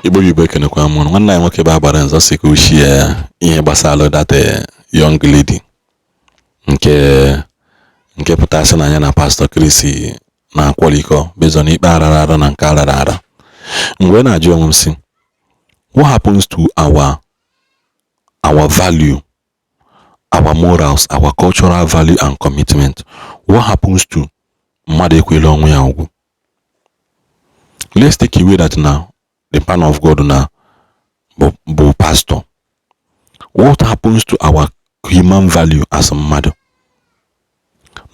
Igbo Igbo, ekenekwa m. Nwanne anyị nwoke bụ agbara nzọ si ka ochie ihe gbasara that young lady nke pụtasị na ya na Pastor Chris na-akwọlikọ based on ikpe arara ara na nke arara ara. Mgbe na-ajụ onwe m sị, what happens to our value, our morals, our cultural value and commitment? What happens to mmadụ ekwela onwe ya ugwu? Let's take away that now the man of God na bụ pastor. What happens to our human value as mmadụ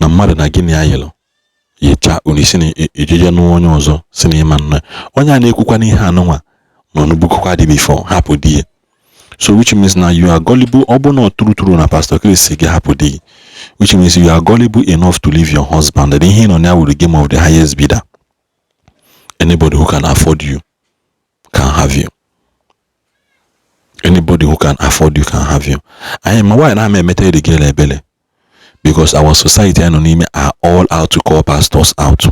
na mmadụ na gịnị ayịlụ yecha unu isi na ejeje nụọ onye ọzọ, si na ịma nna onye a na-ekwukwa n'ihe anụnwa nọ n'ubukọkwa dị before hapụ di ya? So which means na you are gullible. Ọ bụ na true true na Pastor Chris gị hapụ di gị, which means you are gullible enough to leave your husband, and ihe nọ na with the game of the highest bidder. Anybody who can afford you can have you. Anybody who can afford you can have you. Anyị ma why na-ama emeta the girl ebele, because our society anyị nọ n'ime are all out to call pastors out.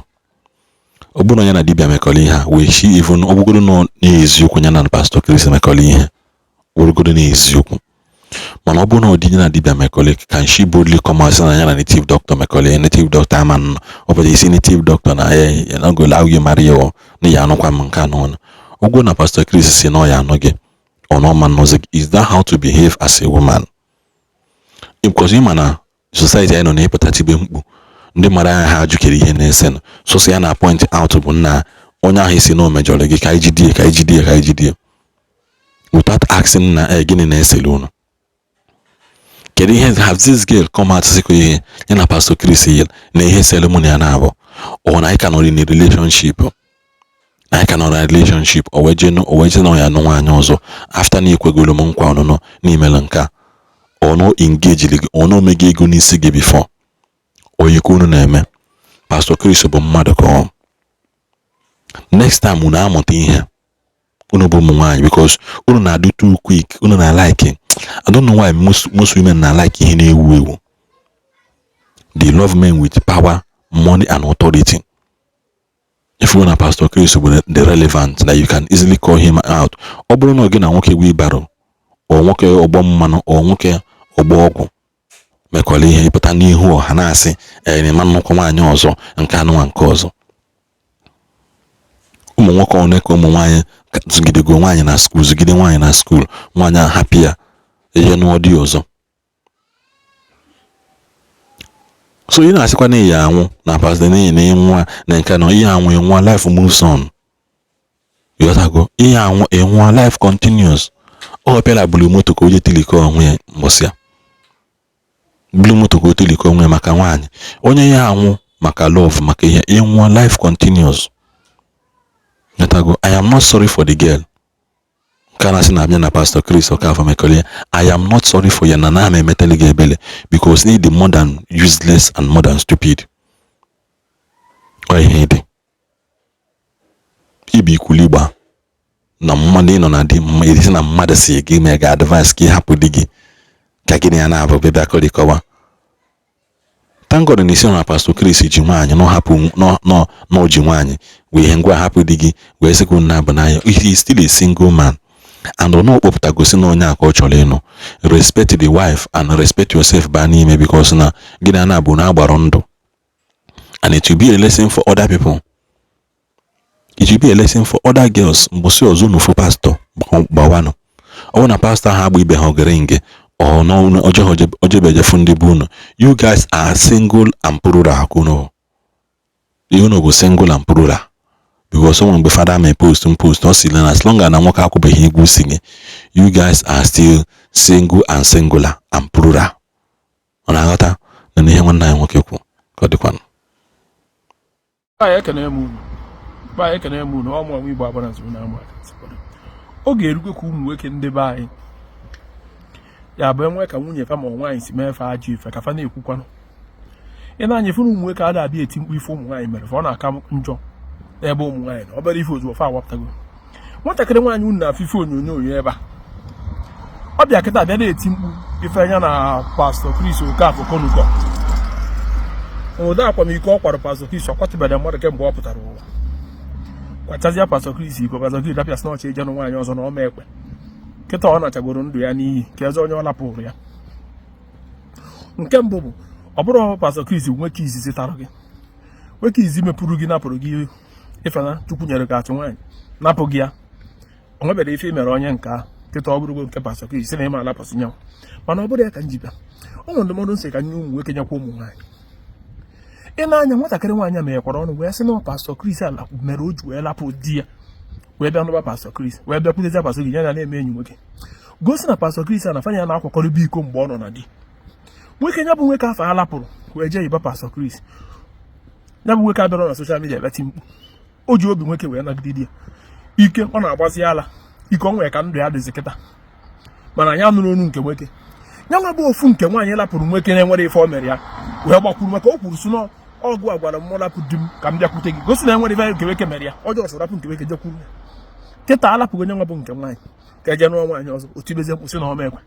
Ọ bụrụ na ya na dibịa mekọrọ ihe a wee shi, even ọ bụgodo na n'eziokwu ya na Pastor Chris mekọrọ ihe, bụrụgodo n'eziokwu, mana ọ bụrụ na ọ dị ya na dibịa mekọrọ, can she boldly come out sị na ya na native doctor mekọrọ ihe? Native doctor ama nọ ọ pụtara isi native doctor na ya na go allow you marry ya na ya anụkwa m nke anọ ụgwọ na Pastor Chris si na ọ ya anụ gị, ọ na ọma nọzi gị. Is that how to behave as a woman? Because ị ma na society anyị nọ na-ịpụta tibe mkpu, ndị mara anya ha ajụkere ihe na-esenụ. Sọsọ ya na point out bụ nna onye ahụ isi na o mejọrọ gị, ka anyị jidie, ka anyị jidie, ka anyị jidie, without asking na e gịnị na-esele unu? Kedu ihe have this girl come out sịkwa ihe ya na Pastor Chris yel na ihe sele mụ na ya na-abụ, ọ na anyị ka nọrọ in a relationship, na anyị ka nọrọ na relationship, o wee jee na ya nụ nwaanyị ọzọ after na ikwegoro m nkwa ọnụnụ n'imelu nke a, ọ nọ engage gị, ọ nọ omego ego n'isi gị before oyikwa unu na-eme. Pastor Chris bụ mmadụ ka ọ next time unu amụta ihe. Unu bụ ụmụ nwaanyị, because unu na-adị too quick, unu na like, I don't know why most women na like ihe na-ewu ewu. They love men with power, money and authority. If you na Pastor Chris bụ the relevant that you can easily call him out, ọ bụrụ na gị na nwoke wheelbarrow ọ nwoke ọgbọ mmanụ, ọ nwoke ọgbọ ọgwụ mekọrọ ihe, ịpụta n'ihu ọha na-asị ee ma nnukwu nwaanyị ọzọ nke anụnwa nke ọzọ. Ụmụ nwoke one ka ụmụ nwaanyị zụgidego nwaanyị na school, zụgide nwaanyị na school, nwaanyị ahapụ ya eje nụọ di ọzọ. So ị na-asịkwa na ya anwụ na pastor n'ihi na ịnwa na nke na ihe anwụ ịnwa, life moves on. Ịghọtago? Ihe anwụ ịnwa, life continues. Ọ bịara bulu moto ka o je tilikọ onwe ya mbọsị ya bulu moto ka o tilikọ onwe ya maka nwaanyị onye ya anwụ maka love, maka ihe ịnwụọ, life continues. Ịghọtago? I am not sorry for the girl nke a na-asị na abịa na Pastor Chris Okafor mekọrọ ya. I am not sorry for ya na na m emetali gị ebele, because need more than useless and more than stupid. Ọ ihe dị ibi ikwuligba na mmadụ ịnọ na di mma isi na mmadụ si gị mee ga advice ka ị hapụ di gị ka gị na ya na-abụ bịa kọrịkọwa. Thank God na isi na Pastor Chris ji nwaanyị na hapụ na ji nwaanyị wee ihe ngwa hapụ di gị wee sị ka unu na-abụ n'anya. He is still a single man and ọ na gosi na onye a ka ọ chọrọ ịnụ. Respect the wife and respect yourself baa n'ime, because na gị na na-abụ na agbara ndụ, and it will be a lesson for other people, it will be a lesson for other girls. Mbọsị ọzọ unu fụ pastọ, gbawanụ. Ọ bụrụ na pastọ ahụ agba ibe ha ogere nge ọ ojebejefu ndị bụ unu. You guys are single and plural. Unu unu bụ single and plural, because onwe mgbe fada mee post post, ọ sị na as long as na nwoke akwụbeghị igwu si gị, you guys are still single and singular and plural. Ọ na-aghọta na ihe nwanne anyị nwoke kwu ka ọ dịkwanụ. Anyị ekene m unu, be anyị, ekene m unu. Ọmụ ọmụ Igbo agbara nzụ na amụ oge erukwe ka ụmụ nwoke ndị be anyị ya bụ enwe ka nwunye fa ma nwaanyị si mee fe ajọ ife ka fa na-ekwukwanụ. Ị na-anya ife na ụmụ nwoke a na-abịa eti mkpu ife ụmụ nwaanyị mere fa, ọ na-aka njọ n'ebe ụmụ nwaanyị na obere ife ozugbo fa awapụtago. Nwatakịrị nwaanyị unu na-afụ ife onyonyo ya ebe a, ọ bịa kịta bịa na-eti mkpu ife anya na Pastor Chris Okafor Konukọ ụdị akwamiko ọ kwara Pastor Chris, ọ kwatụbeghị mmadụ kemgbe ọ pụtara ụwa. Kwachazịa Pastor Chris iko. Pastor Chris rapịa, sị na ọchọ ijenụ nwaanyị ọzọ na ọma ekwe. Kịta ọ nachagoro ndụ ya n'iyi ka eze onye ọ lapụrụ ya. Nke mbụ bụ, ọ bụrụ Pastor Chris nwoke izizi tara gị, nwoke izizi mepụrụ gị, napụrụ gị ifena Chukwu nyere gị atụ nwaanyị, napụ gị ya. O nwebere ife i mere onye nke ahụ. Kịta ọ bụrụgo nke Pastor Chris, sị na ịma alapụsị nyanwụ. Mana ọ bụrụ ya ka m ji bịa, ọ nwere ndụmọdụ nsị ka nye ụmụ nwoke, nyekwa ụmụ nwaanyị. Ị na-anya nwatakịrị nwaanyị a meghekwara ọnụ wee sị na Pastor Chris ala mere o ji wee lapụ di ya, wee bịa nụba Pastor Chris, wee bịakwutezi Pastor Chris, ya na na-eme enyi nwoke, gosi na Pastor Chris a na fanya na-akwakọrịba iko mgbe ọ nọ na di nwoke. Ya bụ nwoke afọ a lapụrụ wee jee yiba Pastor Chris, ya bụ nwoke abịara na social media bịa ti mkpu. O ji obi nwoke wee nagide di ya. Ike ọ na-agbazi ala ike ọ nwere ka ndụ ya dịzi kịta. Mana anyị anụrụ onu nke nwoke ya nwa bụ ofu nke nwaanyị lapụrụ nwoke na-enwere ife o mere ya wee gbakwuru, maka o kwuru sị na ọgụ a gwara m rapụ di m ka m bịakwute gị, gosi na enwere ife nke nwoke mere ya ọjọọ. Sọ rapụ nke nwoke jekwuru ya. Kịta alapụghị onye nwa bụ nke nwaanyị ka eje nụọ nwaanyị ọzọ, o tibezie mkpu sị na ọma ekwe.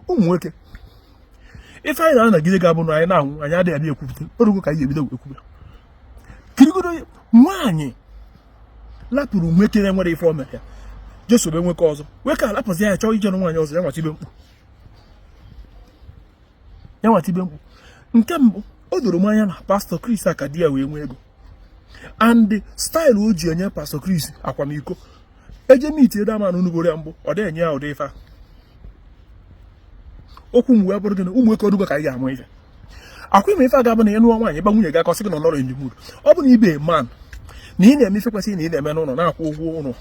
Ụmụ nwoke, ife anyị na-anagide ga-abụ na anyị na-anwụ, anyị adịghị abịa ekwupụta orugo ka anyị ebido wee kwube. Kirigodo nwaanyị lapụrụ nwoke na-enwere ife o mere ya, jesobe nwoke ọzọ. Nwoke alapụzi ya, chọọ ije nwaanyị ọzọ, ya nwatibe mkpu, ya nwatibe mkpu. Nke mbụ, o doro m anya na Pastor Chris aka di ya wee nwee ego, and style o ji enye Pastor Chris akwamiko eje meet edaman unugoro ya mbụ, ọ dị enye ya ụdị ife a. Okwu m wee bụrụ gịnị? Ụmụ nwoke, orugo ka anyị ga-amụ ife akwa ime ife a ga-abụ na ị nụọ nwaanyị, ịgba nwunye gị aka, ọsị gị na nọrọ in the mood. Ọ bụ na ibe man na ị na-eme ife kwesịrị na ị na-eme n'ụlọ, na-akwụ ụgwọ ụlọ,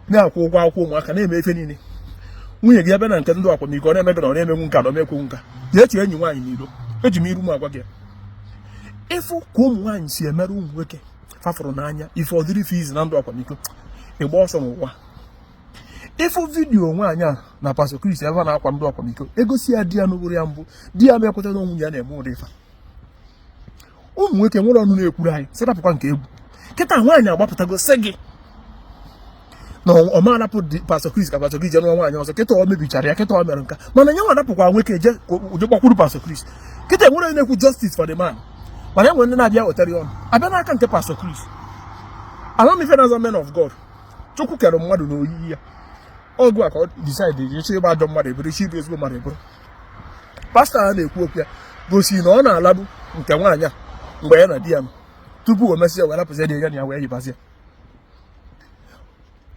na-akwụ ụgwọ akwụkwọ ụmụaka, na-eme ife niile, nwunye gị ebe na nke ndụ akwamiko, ọ na-eme gị na ọ na-emenwu nka na ọ mekwenwu nka, jee chee enyi nwaanyị n'iro. Eji m iru m agwa gị, ịfụ ka ụmụ nwaanyị si emere ụmụ nwoke fafụrụ n'anya ife ọ dịrị fizi na ndụ akwamiko, ịgba ọsọ n'ụwa. Ịfụ video nwaanyị a na Pastor Chris ebe a na-akwa ndụ akwamiko, egosi ya di ya n'okpuru ya mbụ, di ya mekweta na nwunye ya na-eme ụdị ife. Ụmụ nwoke nwere ọnụ na-ekwuru anyị sịrapụkwa nke egwu. Kịta nwaanyị agbapụtago sị gị na ọ ma arapụ Pastor Chris ka Pastor Chris jee nụọ nwaanyị ọzọ. Kịta ọ mebichara ya, kịta ọ mere nka, mana nye nwa arapụkwa nwoke je je gbakwuru Pastor Chris. Kịta enwere onye na-ekwu justice for the man, mana enwere ndị na-abịa wetara ya ọnụ abịa n'aka nke Pastor Chris. Amamife na-aza men of God. Chukwu kere mmadụ n'oyiyi ya. Ọgụ a ka ọ decide ịchọ ịgba ajọ mmadụ eburu, ịchọ ịbụ ezigbo mmadụ eburu. Pastọ a na-ekwu okwu ya gosi na ọ na-alabụ nke nwaanyị a mgbe ya na di ya nọ, tupu o mesịa wee rapụzie di ya na ya wee yibazie.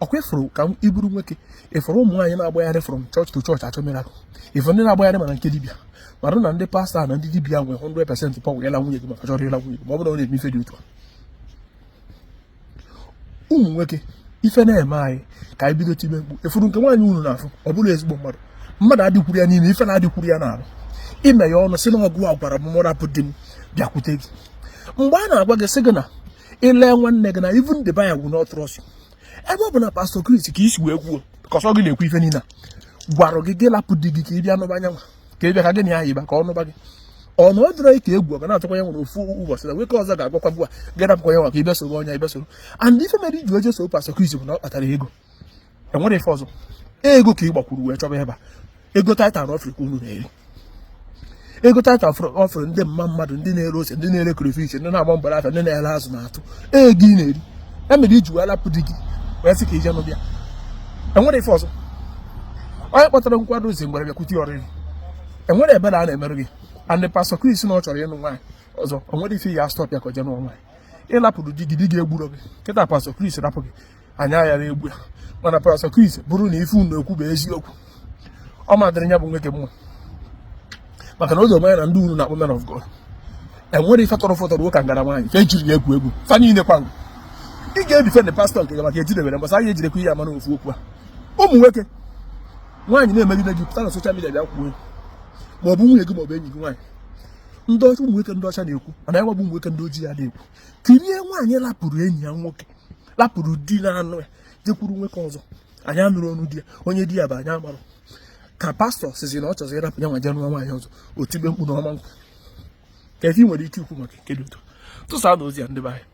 Ọkwa ịfụrụ ka iburu nwoke, ịfụrụ ụmụ nwaanyị na-agbagharị from church to church achọ miracle, ịfụrụ ndị na-agbagharị mana nke dibịa, mara na ndị pastọ na ndị dibịa nwere 100% power ịla nwunye gị maka chọrọ ịla nwunye gị, ma ọ bụrụ na ọ na-eme ife dị otu a. Ụmụ nwoke, ife na-eme anyị ka anyị bido tibe mkpu. Efuru nke nwaanyị unu na-afụ, ọ bụrụ ezigbo mmadụ, mmadụ adịkwuru ya n'ime ife na-adịkwuru ya n'arụ ime ya ọnụ, sị na ọgụ a gwara m rapụ di m bịakwute gị. Mgbe a na-agwa gị, sị gị na ile nwanne gị na even the buyer will not trust you. Ebe ọ bụ na Pastor Chris ka isi wee kwuo ka ọsọ gị na-ekwu ife niile a gwara gị, gị lapụ di gị ka ị bịa nụba anyanwụ, ka ị bịa ka gị na ya yiba, ka ọ nụba gị, ọ na ọ dịrọ ka egwu ọ ga na-atụkwa ya. Nwere ofu ụbọchị na nwoke ọzọ ga-agwakwa gwa gị rapụkwa ya nwa ka ị bịa soro onye ị bịa soro. And ife mere iji oje soro Pastor Chris bụ na ọ kpatara ego. Enwere ife ọzọ, ego ka ị gbakwuru wee chọba ebe a. Ego tithe and offering unu na-eri, ego tithe offering ndị mma mmadụ, ndị na-ere ose, ndị na-ere crayfish, ndị na-agba mgbara afịa, ndị na-ere azụ na-atụ ego ị na-eri. Ya mere iji wee lapụ di gị wee sị ka ije nụ bịa. Enwere ife ọzọ, onye kpatara nkwado ozi mgbere bịakwute ya ọrịrị. Enwere ebere a na-emerụ gị. And Pastor Chris na ọ chọrọ ịnụ nwaanyị ọzọ, o nwere ife ya stop ya ka o jee nụọ nwaanyị. Ịlapụrụ di gị, di gị egburo gị. Kịta Pastor Chris rapụ gị, anya ya na-egbu ya. Mana Pastor Chris bụrụ na ife unu ekwu bụ eziokwu, ọ madịrị ya bụ nwoke mma, maka na o doro anya na ndị unu na-akpọ men of God enwere ife tọrọ fọtọrọ ụka ngara nwaanyị fe ejiri ya egwu egwu fa niile kwa. Ị ga-edefend pastọ nke gị maka ejidebere mbọsị anyị ejidekwa ihe ama n'ofu okwu a. Ụmụ nwoke, nwaanyị na-emegide gị, pụta na social media bịa kwuo, ma ọ bụ nwunye gị ma ọ bụ enyi gị nwaanyị. Ndị ọcha, ụmụ nwoke ndị ọcha na-ekwu, mana ya bụ ụmụ nwoke ndị ojii ya na-ekwu. Kirie nwaanyị lapụrụ enyi ya nwoke, lapụrụ di na-anụ ya, jekwuru nwoke ọzọ. Anyị anụrụ ọnụ di ya, onye di ya bụ anyị amarụ. Ka pastọ sizi na ọ chọzọ ịrapụ ya nwa jee nụọ nwaanyị ọzọ, o tibe mkpu na ọma nkwu. Ka efe ị nwere ike ikwu maka nke dị otu tụsaa na ozi ya, ndị be anyị.